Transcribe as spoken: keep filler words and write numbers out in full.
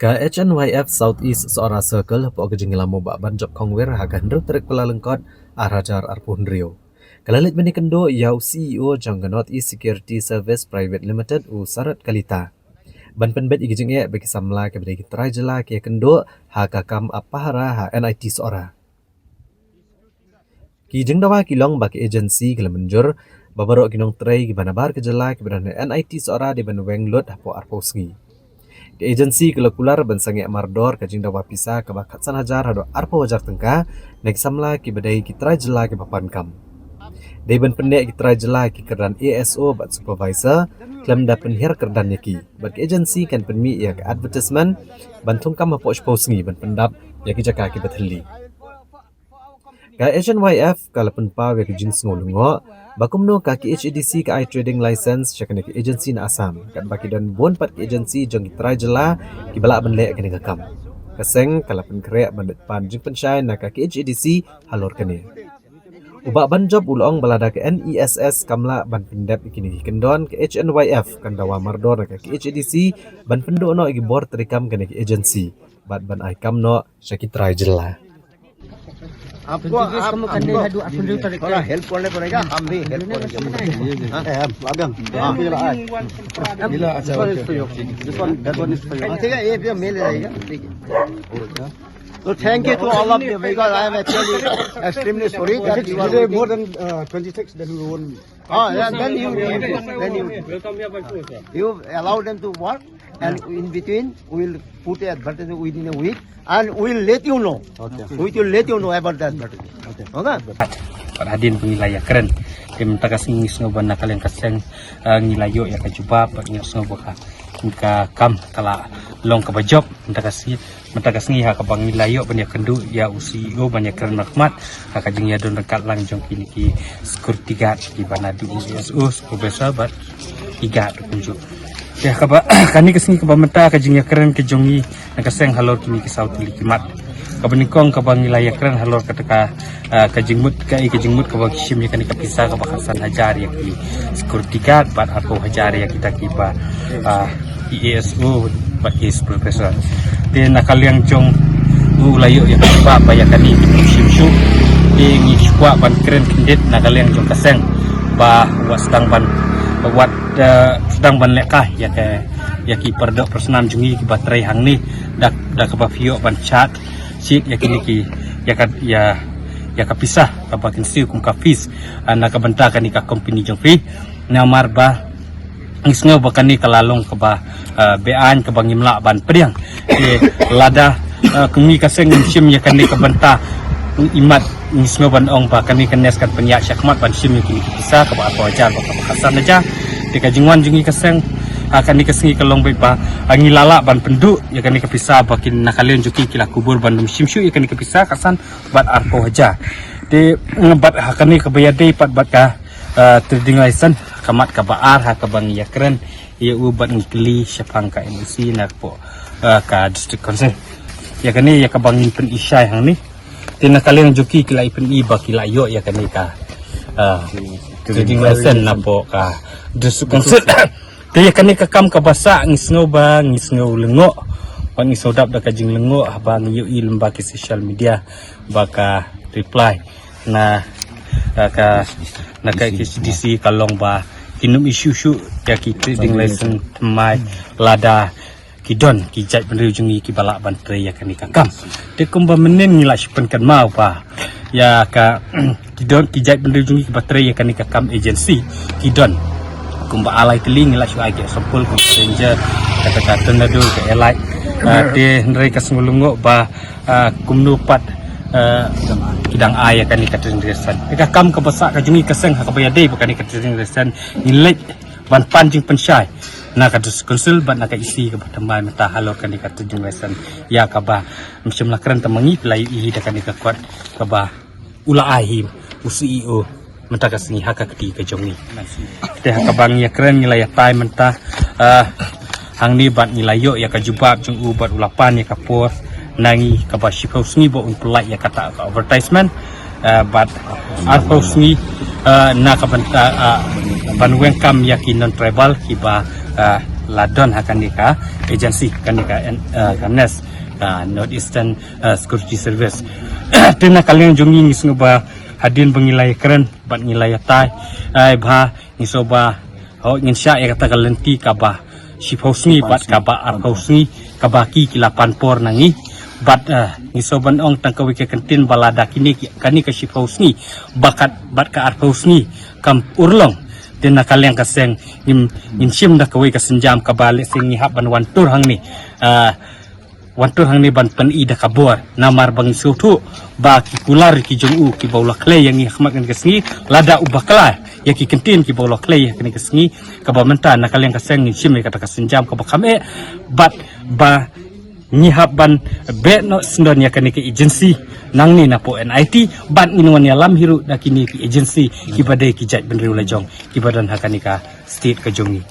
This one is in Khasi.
Ka H N Y F South East Sohra Circle hapoh ka jingïalam u Bah Banjop Khongwir ha ka hynriew tarik Kyllalyngkot ar hajar arphew hynriew, ka la leit ban ïakynduh ïa u C E O jong ka North East Security Service Private Limited, u Sarat Kalita, ban pynbeit ïa ki jingeh ba ki samla kiba dei ki trai jylla ki ïakynduh ha ka kam ap pahara ha N I T Sohra. Ki jingdawa ki long ba ka agency ka la mynjur ba baroh ki nongtrei kiba nabar ka jylla kiba don ha N I T Sohra dei ban weng lut hapoh arphew sngi. Ka agency ka la kular ban sangeh mardor ka jingdawa pisa kaba khatsan hajar haduh arphew hajar tyngka na ki samla kiba dei ki trai jylla kiba pan kam. Dei ban pynneh ki trai jylla ki kyrdan A S O bad supervisor, khlem da pynhiar kyrdan ïa ki. Bad ka agency kan pynmih ïa ka advertisement ban thungkam hapoh shiphew sngi ban pyndap ïa ki jaka kiba thylli. Ka H N Y F ka la pynpaw ïa ka jingsngew lyngngoh ba kumno ka K H A D C ka ai trading license sha kane ka agency na Assam, katba ki don bun pat ki agency jong ki trai jylla kiba lah ban leh kane ka kam. Ka seng ka la pynkhreh ban leit pan jingpynshai na ka K H A D C halor kane. U Bah Banjop u la ong ba lada ka N E S S kam lah ban pyndep ïa kine ki kyndon, ka H N Y F kan dawa mardor na ka K H A D C ban pynduh noh ïa ki bor treikam kane ka agency bad ban ai kam noh sha ki trai jylla. आपको, आप, हमको थोड़ा हेल्प करना पड़ेगा, हम भी हेल्प करेंगे। हाँ? ए, हम, अभी हम, हाँ। ये ला, अच्छा, ओके। This one is for you। This one, that one is for you। हाँ, ठीक है, ये भी हम मिल जाएगा, ठीक है। So thank you to all of you, because I am actually extremely sorry that you are waiting। More than, uh, twenty-six, then we won't। Ah, yeah, then you, then you, you allow them to work, and in between, we'll put a advertisement within a week, and we'll let you know. Okay। We will let you know about the advertisement। Okay। Okay? Pat hadien ba ngi la ïakren, te mynta ka sngi ngi sngew ba na ka liang ka seng, eh, ngi la ïoh ïa ka jubab, bad ngi sngew ba ka, ka kam ka la long kaba jop mynta ka sngi. Mynta ka sngi ha kaba ngi la ïoh ban ïakynduh ïa u C E O ban ïakren markhmat ha ka jingïadon ryngkat lang jong kine ki security guard kiba naduh u A S O, supervisor bad ki guard kumjuh. Te ha kaba kane ka sngi kaba mynta ka jingïakren ka jong ngi na ka seng halor kine ki saw tylli ki mat. Kaba nyngkong kaba ngi la ïakren halor kata ka, ah, ka jingmut, ka, eh, ka jingmut kaba ki shim ïa kane ka pisa kaba khatsan hajar ïa ki security guard bad arphew hajar ïa kita kiba, ah, ki A S O bad ki supervisor. Te na ka liang jong u la ïoh ïa ka jubab ba ïa kane kim shim shuh. Te ngi kwah ban kren khyndiat na ka liang jong ka seng ba wat sdang ban, wat, eh, sdang ban lehkai ïa ka, ïa ki pardoh parsnam jong ngi kiba trei hangne da, da kaba phi ïoh ban shad shit ïa kine ki, ïa ka, ïa, ïa ka pisa kaba kin siew kum ka fees, ah, na ka bynta kane ka company jong phi. Namar ba ngi sngew ba kane ka la long kaba, ah, beaiñ kaba ngim lah ban pdiang. Te lada, ah, kum ngi ka seng ngim shim ïa kane ka bynta, imat ngi sngew ban ong ba kane ka nes kan pynïaid shakhmat ban shim ïa kine ki pisa kaba arphew hajar bad kaba khatsan hajar. Te ka jingwan jong ngi ka seng, ah, kane ka sngi ka long beit ba, ah, ngi la lah ban pynduh ïa kane ka pisa ba kin na ka liang jong ki ki la kubur ban ym shim shuh ïa kane ka pisa khatsan bad arphew hajar. Te, mm, bad ha kane kaba ïadei pat bad ka, eh, trading license, ka mat kaba ar ha kaba ngi ïakren ïa u bad ngi kylli shaphang ka N O C na ka pdeng, eh, ka District Council. Ïa kane ïa kaba ngin pyni shai hangne. Te na ka liang jong ki ki la pyni ba ki la ïoh ïa kane ka, eh, trading license na pdeng ka District Council. Te ïa kane ka kam kaba sah ngi sngew ba, ngi sngew lyngngoh. Ba ngi sngew dap da ka jinglyngngoh haba ngi ïohi lyngba ki social media ba ka reply na, na ka, na ka K H A D C ka long ba kin ym issue shuh ïa ki trading license thymmai lada ki don ki jaitbynriew jong ngi kiba lah ban trei ïa kane ka kam. Te kumba mynnin ngi la shu pynkynmaw ba ïa ka, ki don ki jaitbynriew jong ngi kiba trei ïa kane ka kam agency, ki don. Kumba lai tylli ngi la shu ai ki example kum ka Ranger, kata ka Tornado, ka Elite. Ah, te hynrei ka sngew lyngngoh ba, ah, kumno pat, ah, ki dang ai ïa kane ka trading license. Te ka kam kaba sah ka jong ngi ka seng ha kaba ïadei bad kane ka trading license, ngi leit ban pan jingpynshai na ka District Council bad na ka E C kaba thymmai mynta halor kane ka trading license ïa kaba ym shym la kren tang ma ngi, phi la ïohi da kane ka kot kaba u la ai hi u C E O mynta ka sngi ha ka kti ka jong ngi. Te ha kaba ngi ïakren ngi la ïatai mynta, ah, hangne bad ngi la ïoh ïa ka jubab jong u bad u la pan ïa ka por na ngi kaba shiphew sngi ba un pynlait ïa kata ka advertisement, ah, bad arphew sngi, ah, na ka bynta, ah, ban weng kam ïa ki non-tribal kiba, ah, La don ha kane ka agency, kane ka N- uh, ka NES, ka North Eastern uh, Security Service. Te na ka liang jong ngi ngi sngew ba hadien ba ngi la ïakren bad ngi la ïatai, ai ba ngi sngew ba ho ngin shah ïa kata ka lynti kaba shiphew sngi bad kaba arphew sngi kaba ki ki la pan por na ngi. Bad uh, ngi sngew ban ong tang kawei ka kyntien ba lada kine ki- kane ka shiphew sngi bad ka bad ka arphew sngi kam urlong, te na ka liang ka seng ngin ngin shim da kawei ka sienjam kaba lehse ngi hap ban wan tur hangne. Uh, wan tur hangne ban pyni da ka bor namar ba ngi sngewthuh ba ki kular ki jong u kiba u la khlei ïa ngi ha khmat kane ka sngi, lada u bakla ïa ki kyntien kiba u la khlei ha kane ka sngi, kaba mynta na ka liang ka seng ngin shim ïa kata ka sienjam kaba kham eh bad ba ngi hap ban beh noh sngewdon ïa kane ka agency nangne napoh NIT bad ngin wan ïalam hi ruh da kine ki agency kiba dei ki jaitbynriew lajong kiba don ha kane ka state ka jong ngi.